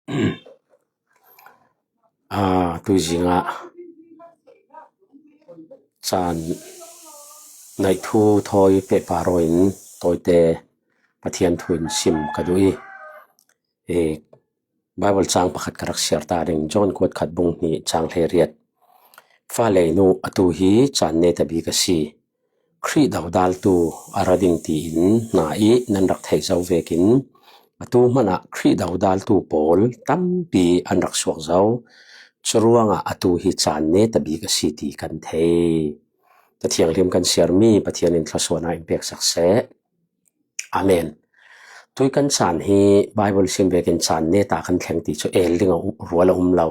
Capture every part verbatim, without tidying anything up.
A, tuizingah caan naih thu thawi pehpar in tawite Pathian thu in sim ka duh i, e, Bible cang pakhat ka rak siar ta ding, John kuat khat bung hnih cang hleiriat. Fale nu, atu hi caan neta bik a si. Khrih dodaltu a ra ding tiin hna i nan rak theih zo vekin, atu hmanah Khrih dodaltu pawl tampi an rak suak zo. Curuangah atu hi caan neta bik a si ti kan thei. Cathianghlim kan siarmi Pathian in thluasuahna in peksak seh. Amen. Tui kan caan hi Bible sim vekin caan neta kan thleng ti cu el ding a u-, rual a um lo.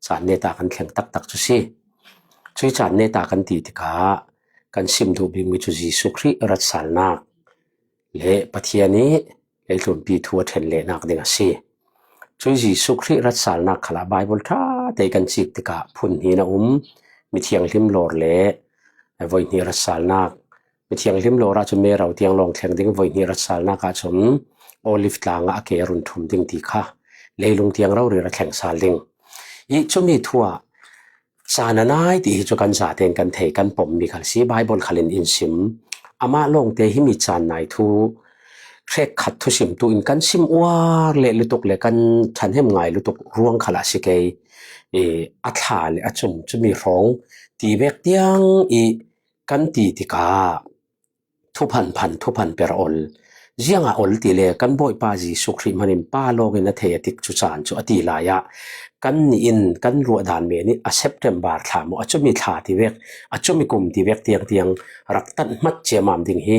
Caan neta kan thleng taktak cu si. Cui caan neta kan ti tikah kan sim duh bikmi cu Jesuh Khrih ratsalnak le Pathian i leitlunpi thu a ṭhen lehnak ding a si. Cui Jesuh Khrih ratsalnak khalah Bible ṭha te kan cik tikah phun hnih a um, mithianghlim lawr le voihnih ratsalnak. Mithianghlim lawr ahcun mero tiang lawng thleng ding, voihnih ratsalnak ahcun Olive tlang ah a ke a run ṭhum ding ti kha leilung tiang rori a thleng sal ding. I cumi thu ah caan a nai ti hi cu kan zaten kan thei, kan pommi khal si, Bible khal in in sim. Amah lawngte himi caan nai thu hrekkhat thusim tu in kan sim uar le lutuk le kan ṭhahnem ngai lutuk ruang khal a si kei. I, a thla le a cung cumi hrawng ti vek tiang i kan ti tikah thuphan phan, thuphan per a ol. Ziangah ol ti le kan Bawipa Jesuh Khrih hmanin pa lawngin a thei a tik cu caan cu a ti lai ah kan nih in kan ruah dan men i a September thla maw, a cumi thla ti vek, a cumi kum ti vek tiang tiang rak tat hmat ciammam ding hi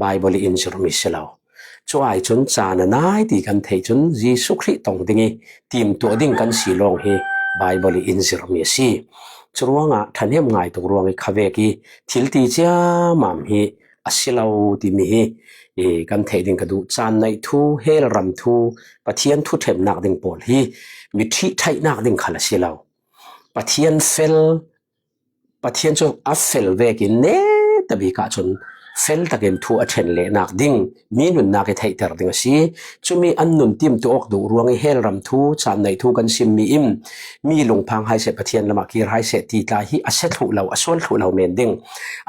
Bible i in zirhmi si lo. Cu ai cun caan a nai ti kan theih cun Jesuh Khrih tong ding i timtuah ding kan si lawng hi Bible i in zirhmi a si. Curuangah ṭhahnem ngai tuk ruang i khavek i thil ti ciammam hi a si lo timi hi, i, kan theih ding ka duh. Caan naih thu, hell ram thu, Pathian thu ṭhemnak ding pawl hi mi ṭhihṭhaihnak ding khal a si lo. Pathian fel, Pathian cu a fel vekin neta bik ahcun fel takin thu a ṭhen lehnak ding, mi nunnak i theihter ding a si. Cumi an nun timtuah awk duh ruang i hell ram thu, caan naih thu kan simmi in mi lungphang hai seh, Pathian lamah kir hai seh ti tla hi a sia thluh lo, a sual thluh lo men ding.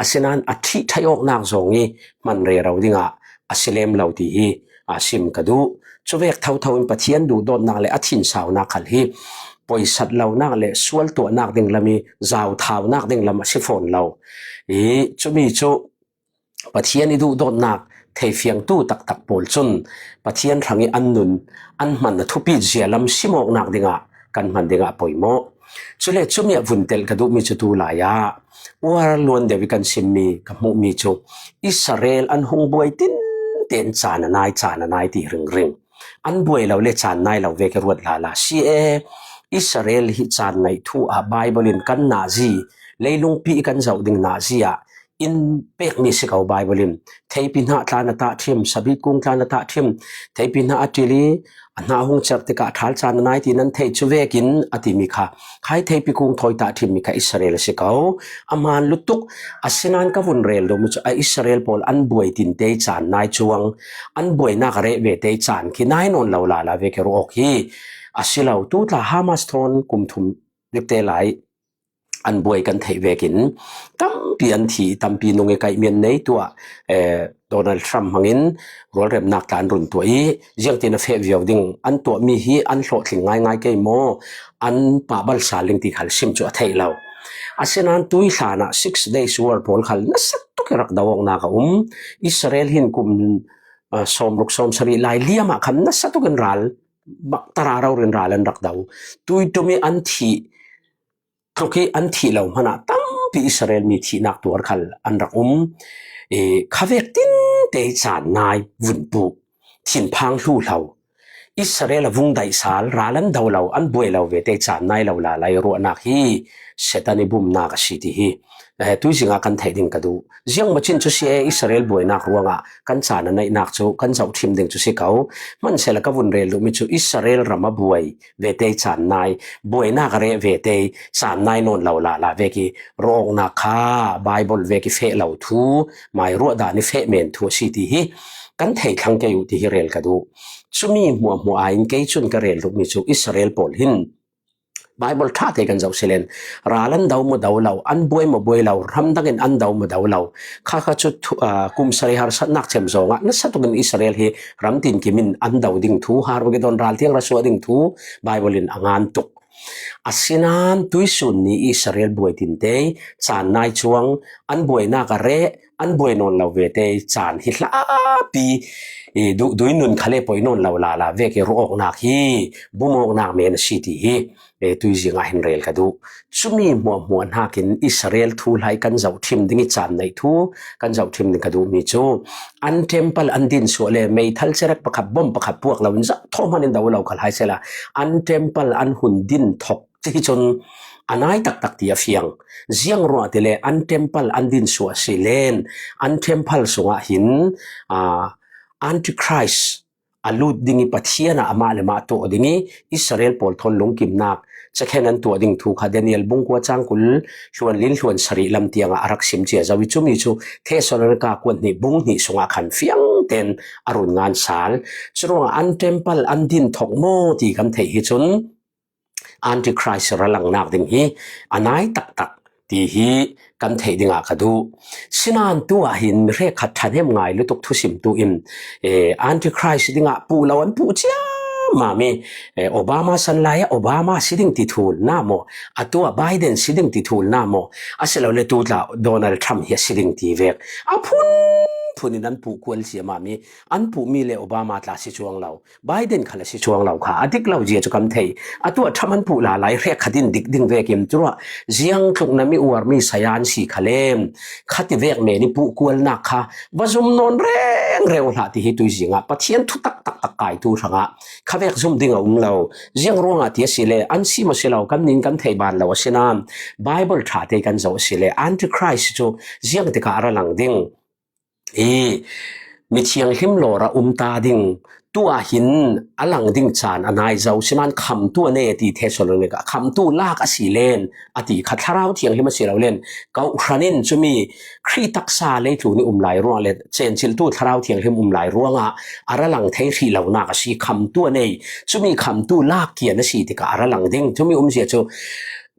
Asinain a ṭhihṭhaih awknak zong i hman rero dingah a si lem lo ti hi, a, sim ka duh. Cuvek thotho in Pathian duhdawtnak le a thinsaunak khal hi poisat lonak le sual tuahnak ding lam i zauthaunak ding lam a si fawn lo. I, cumi cu Pathian i duhdawtnak theifiangtu taktak pawl cun Pathian hrang i an nun an hman a thupit zia lam sim awknak dingah kan hman dingah a poimawh. Cule cumi ah vun telh ka duhmi cu tu lai ah uar luan deuh i kan simmi ka hmuhmi cu Israel an hung buai tinten caan a nai, caan a nai ti ringring. An buai lo le caan nai lo vek i ruat lala si e. Israel hi caan naih thu ah Bible in kan nazi, leilungpi i kan zoh ding nazi ah in pekmi si ko Bible in. Theipi hna tlan a tahṭhim, sabit kung tlan a tahṭhim, theipi hna a ṭil i a hna hung cerh tikah ṭhal caan a nai ti nan theih cu vekin a timi kha, khai theipi kung thawi tahṭhimmi kha Israel a si ko. A hmaan lutuk, asinain ka vun rel duhmi cu a Israel pawl an buai tinte i caan nai cuang, an buainak a reh ve te i caan khi nai nawn lo lala vek i ruah awk hi a si lo. Tu tla Hamas thawn kum thum dikte lai an buai kan theih vekin tampi an thi, tampi nung i kaihmian nei tuah, eh, Donald Trump hmangin rualremnak tla an run tuah i ziangtin a feh viau ding an tuahmi hi an hlawhtling ngaingai kei maw, an pahbal sal ding ti khal sim cu a theih lo. Asinain tui hlan ah Six Days War pawl khal nasa tuk i rak do awknak a um. Israel hin kum, ah, sawmruk sawmsarih lai liam ah khan nasa tuk in ral, bak tara rori in ral an rak do. Tui ṭum i an thih tluk i an thih lo hmanah tampi Israel mi thihnak tuar khal an rak um. E, khavek tinte i caan nai vun puh, thinphang hlu hlo. Israel a vung daih sal, ral an do lo, an buai lo ve te i caan nai lo lala i ruahnak hi Satan i bumnak a si ti hi, eh, tuizing ah kan theih ding ka duh. Ziangmacin cu si e, Israel buainak ruangah kan caan a naihnak cu kan zohṭhim ding cu si ko. Hmanhsehla ka vun rel duhmi cu Israel ram a buai ve te i caan nai, buainak a reh ve te i caan nai nawn lo lala vek i ruah awknak kha Bible vek i feh lo thu, mai ruah dan i feh men thu a si ti hi kan thei thlang kei uh ti hi rel ka duh. Cumi hmuahhmuah aiin kei cun ka rel duhmi cu Israel pawl hin Bible ṭha te kan zoh si len, ral an do maw do lo, an buai maw buai lo, hramdangin an do maw do lo, kha kha cu thu, aa, kum sarih harsatnak cem zongah nasa tukin Israel hi ram tinkim in an do ding thu, Harmagedon ral tiang ra suah ding thu Bible in a ngan tuk. Asinain tuisun ni Israel buai tinte caan nai cuang, an buainak a reh, an buai nawn lo vete caan hi hlapi, i, du, dui nun kha le poi nawn lo lala vek i ruahawknak hi bumawknak men a si ti hi, e, tuizing ah hin rel ka duh. Cumi hmuahhmuah hnakin Israel thu hlai kan zoh ṭhim ding i caan neih thu kan zoh ṭhim ding ka duhmi cu an temple an din suah le meithal cerek pakhat, bom pakhat puak loin zah thawh hman in do lo kha hlai sehla an temple an hun din thok ti hi cun a nai taktak ti a fiang. Ziang ruangah ti le an temple an din suah si len an temple sungah hin, aa, Antichrist a lut ding i Pathian ah amah le mah tuah ding i Israel pawl thawn lungkimnak cakhen an tuah ding thu kha Daniel bung kua cang kul hluan lin hluan sarih lam tiangah a rak sim cia zo i cumi cu Thessalonika kuat hnih bung hnih sungah khan fiang tein a run ngan sal. Curuangah an temple an din thok maw ti kan theih hi cun Antichrist ra langnak ding hi a nai taktak ti hi kan theih dingah ka duh. Sinain tu ah hin hrekkhat ṭhahnem ngai lutuk thusim tu in, eh, Antichrist dingah puh lo an puh ciammam i, eh, Obama san lai ah Obama si ding ti thul na maw, a tu ah Biden si ding ti thul na maw, asilole tu tla Donald Trump hi a si ding ti vek a phunphun in an puh kual ciammam i, an puhmi le Obama tla si cuang lo. Biden khal a si cuang lo kha a dik lo zia cu kan thei. A tu ah Trump an puh lala i hrekkhat in dik ding vekin curuah ziang tluk na mi uar mi saya an si kha lem kha ti vek men i puh kualnak kha va zum nawn rengreng hlah ti hi tuizing ah Pathian thu tak taktak kai tu hrangah kha vek zum ding a um lo. Ziang ruangah ti a si le an si maw si lo kan nin kan thei ban lo a si nain Bible ṭha te kan zoh a si le Antichrist cu ziang tikah a ra lang ding. I mithianghlim lawr a um ta ding, tu ah hin a lang ding caan a nai zo, sinain khamtu a nei a ti Thessalonika, khamtu lak a si len a ti kha Thlarau Thianghlim a si lo len, kawhhran in cumi Khrih taksa leitlun i um lai ruang le cenciltu Thlarau Thianghlim um lai ruangah a ra lang thei hrih lonak a si, khamtu a nei, cumi khamtu lak kian a si tikah a ra lang ding, cumi umzia cu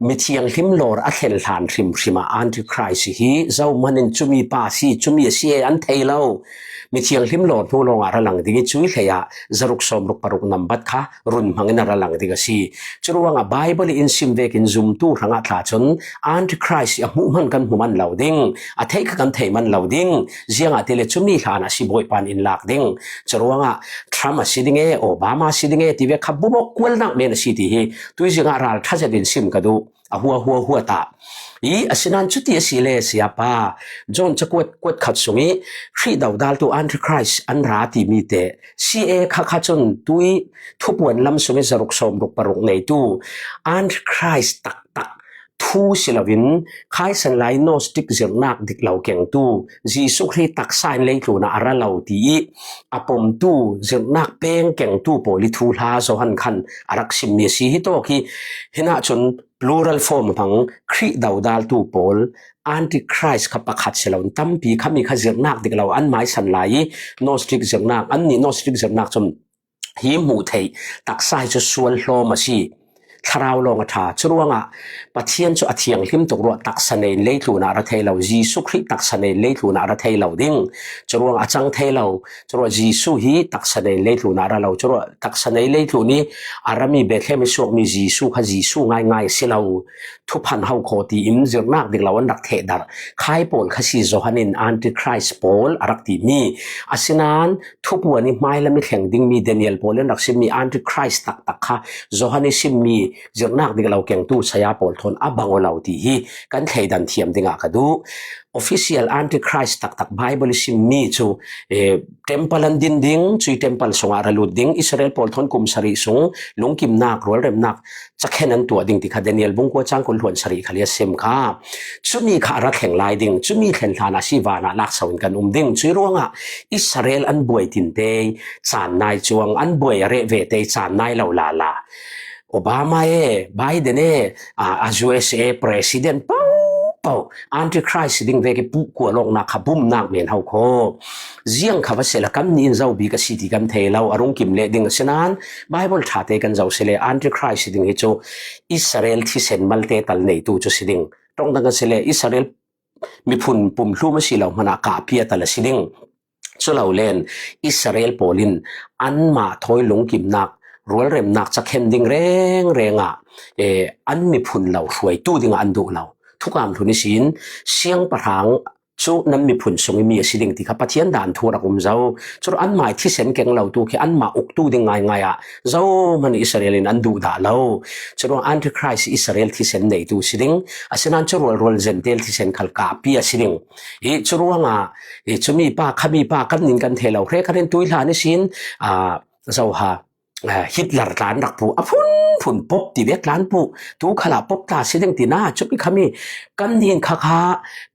mithianghlim lawr a thlen hlan hrimhrim ah Antichrist hi zohman in cumi pa a si, cumi a si e an thei lo. Mithianghlim lawr hnu lawngah ra lang ding i cui hlei ah zaruk sawmruk paruk nambat kha run hmangin a ra lang ding a si. Curuangah Bible in sim vekin zumtu hrangah tla cun Antichrist a hmuh hman kan hmu man lo ding, a theih kha kan thei man lo ding, ziangahtile cumi hlan ah si Bawipa in in lak ding. Curuangah Trump a si ding e, Obama a si ding e, ti vek kha bumawk kualnak men a si ti hi tuizing ah ralṭha zetin sim ka duh. A hua hua hua ta. I, asinain cuti a si le, Sayapa, John cakuat kuat khat sung i Khrih dodaltu Antichrist an ra timi te, si e kha kha cun tui thupuan lam sung i zaruk sawmruk paruk neitu Antichrist taktak thu si loin, khaisan lai Gnostic zirhnak dik lo kengtu, Jesuh Khrih taksa in leitlun ah a ra lo ti i a pomtu zirhnak peng kengtu pawl i thuhla Johan khan a rak simmi a si. Hi tawk hi, hinah cun plural form hmang Khrih dodaltu pawl, Antichrist kha pakhat si loin tampi khami kha zirhnak dik lo an maisan lai i Gnostic zirhnak, annih Gnostic zirhnak cun hi hmuh theih taksa hi cu sual hlawm a si. Thlarau lawng a ṭha. Curuangah Pathian cu a thianghlim tuk ruah taksa nei in leitlun ah a ra thei lo. Jesuh Khrih taksa nei in leitlun ah a ra thei lo ding. Curuangah a cang thei lo. Curuah Jesuh hi taksa nei in leitlun ah a ra lo. Curuah taksa nei leitlun i a rami Bethlehem i suakmi Jesuh kha Jesuh ngaingai a si lo. Thuphan ho khaw tiin zirhnak dik lo an rak thehdarh. Khai pawl kha si Johan in Antichrist pawl a rak timi. Asinain thupuan i hmailam i thleng dingmi Daniel pawl in rak simmi Antichrist taktak kha Johan i simmi zirhnak dik lo kengtu saya pawl thawn a bang aw lo ti hi kan thleidan thiam dingah ka duh. Official Antichrist taktak Bible i simmi cu, eh, temple an din ding, cui temple sungah ra lut ding, Israel pawl thawn kum sarih sung lungkimnak, rualremnak cakhen an tuah ding ti kha Daniel bung kua cang kul hluan sarih khal i a sim kha. Cumi kha a ra thleng lai ding, cumi thlen hlan ah si van ah lak so in kan um ding. Cui ruangah Israel an buai tinte caan nai cuang, an buai a reh vete caan nai lo lala. Obama e, Biden e, a, a U S A president paoh paoh, Antichrist ding vek i puh kual awknak kha bumnak men hau khaw. Ziang kha va sehla kam nih in zo bik a si ti kan thei lo, a rung kim leh ding a si nan, Bible ṭhate kan zo sele Antichrist ding hi cu Israel thisen malte tal neitu cu si ding. Ṭong dang kan sele Israel miphun pumhlum a si lo hmanah kahpi a tal a si ding. Cu lo len Israel pawl in anmah thawi lungkimnak, rualremnak cakhen ding rengreng ah, eh, an miphun lo hruaitu dingah an duh lo. Thukam hlun ihsin siangpahrang cu nan miphun sung i mi a si ding ti kha Pathian dan thu rak um zo. Cu ruang anmah i thisen keng lo tu khi anmah uktu ding ngaingai ah zohman Israel in an duh dah lo. Cu ruang Antichrist Israel thisen neitu si ding, asinan cu rualrual Gentile thisen khal kahpi a si ding. Hi cu ruangah, hi cumi pa, khami pa kan nin kan thei lo hre, kan nin tuihlan ihsin, aa, zoha, aa, Hitler tlan rak puh, a phunphun pop ti vek tlan puh, tu khalah pop tla si ding ti na, cumi khami kan nin kha kha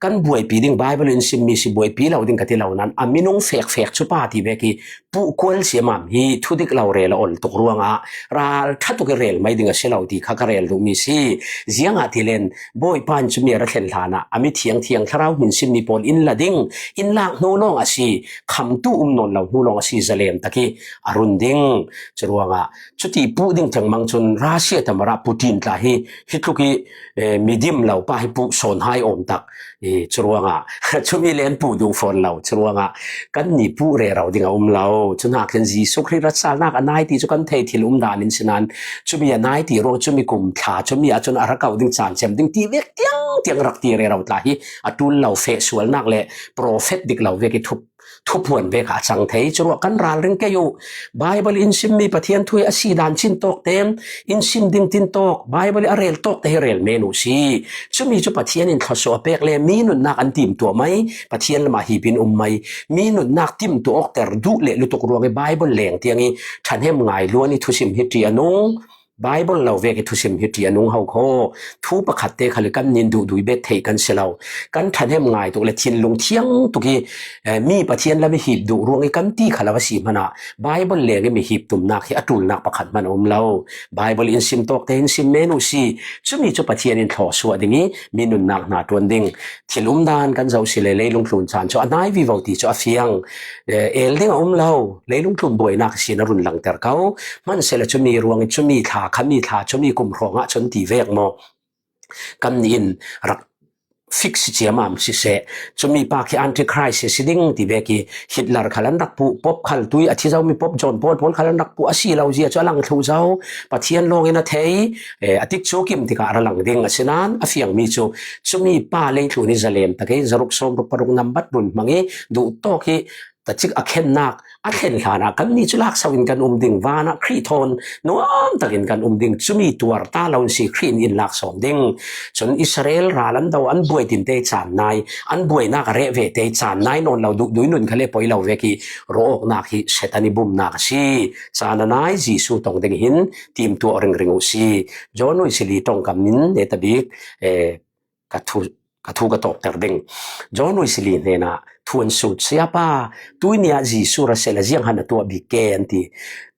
kan buaipi ding, Bible in simmi si buaipi lo ding ka ti lo nan, a minung fekfek cu pa ti vek hi puh kual siamam hi thudik lo rel a ol tuk ruangah ral ṭha tuk i rel mai ding a si lo ti kha ka rel duhmi si. Ziangah ti len Bawipa in cumi a ra thlen hlanah a mi thiangthiang thlarau hmin simmi pawl in la ding, in lak hnu lawng a si, khamtu um nawn lo hnu lawng a si, zalem tak i a run ding. Cu ruangah cuti puh ding thengmang cun Russia tamara Putin tla hi, hi tluk i, eh, midim lo pa hi puh sawn hai awm tak. I, cu ruangah cumi len puh duh fawn lo. Cu ruangah kan ni puh rero ding a um lo. Cu hnakin Jesuh Khrih ratsalnak a nai ti cu kan thei thil um dan in si nan, cumi a nai ti ruang cumi kum thla, cumi ah cun a ra ko ding, caan cem ding ti vek tiang tiang rak ti rero tla hi a ṭul lo, feh sualnak le profet dik lo vek i thup, thuphuan vek ah a cang thei. Cu ruang kan ralring kei uh. Bible in simmi Pathian thu hi a si dan cin tawk ten in sim ding tin tawk, Bible i a rel tawk te hi rel men uh si. Cumi cu Pathian in thluasuah a pek le mi nunnak an timtuah mai, Pathian lamah hip in um mai. Mi nunnak timtuah awkter duh le lutuk ruang i Bible leng tiang i ṭhahnem ngai luan i thusim hi ṭi a nung. Bible lo vek i thusim hi ṭi a nung ho khaw. Thu pakhat te khal i kan nin duh dui bet theih kan si lo. Kan ṭhahnem ngai tuk le thinlung thiang tuk i, eh, mi Pathian lam i hip duh ruang i kan ti kha lo a si hmanah Bible leng i mi hip tumnak hi a ṭulnak pakhat hman a um lo. Bible in sim tawk te in sim men uh si. Cumi cu Pathian in thluasuah ding i mi nunnak hna ṭuan ding. Thil um dan kan zoh si le leilung tlun caan cu a nai vivo ti cu a fiang. Eh, el ding a um lo. Leilung tlun buainak sin a run langter ko. Hmansehla cumi ruang i cumi thla, khami thla, cumi kum hrawng ah cun ti vek maw? Kan nih in rak fix ciamam siseh, cumi pa khi Antichrist si ding ti vek i Hitler khal an rak puh, pop khal tui a thi zomi pop John Paul pawl khal an rak puh a si lo zia cu a lang thluh zo. Pathian lawng in a thei, eh, a tikcu kim tikah a ra lang ding a si nan a fiangmi cu cumi pa leitlun i zalem tak i zaruk sawm ruk paruk nambat run hmang i duh tawk i tacik a khennak a thlen hlanah kan ni cu lakso in kan um ding, vanah Khrih thawn nuam takin kan um ding, cumi tuar ta lo in si Khrih in in laksawm ding. Cun Israel ral an do, an buai tin te caan nai, an buainak a reh ve te caan nai nawn lo, duh dui nun khal e poi lo vek i rawh awknak hi Satan i bumnak a si. Caan a nai Jesuh tong ding hin timtuah ringring uh si. John Wesley ṭongkam in netabik, eh, ka thu, ka thu ka tawpter ding. John Wesley hnenah thu an sut, Sayapa, tuini ah Jesuh ra sehla ziang han a tuah bik ke, an ti.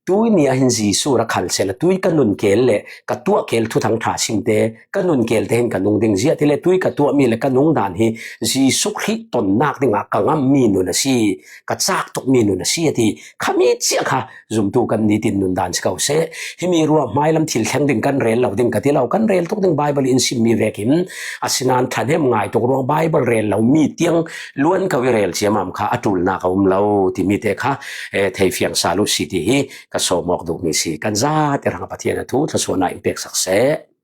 Tuini ah hin Jesuh ra khal sehla tui ka nun kel le ka tuah kel thuthang ṭha simte, ka nun kel te hin ka nung ding, ziah ti le tui ka tuahmi le ka nung dan hi Jesuh Khrih tonnak dingah ka ngammi nun a si, ka cak tukmi nun a si, a ti. Khami cia kha zumtu kan nitin nundan si ko seh. Himi ruah hmailam thil thleng ding kan rel lo ding ka ti lo, kan rel tuk ding Bible in simmi vekin, asinan ṭhahnem ngai tuk ruang Bible rel lo mi tiang luan ko i rel ciamam kha a ṭulnak a um lo timi te kha, eh, thei fiang sal uh si ti hi ka sawm awk duhmi si. Kan zate hrangah Pathian a thu thluasuahnak in peksak seh.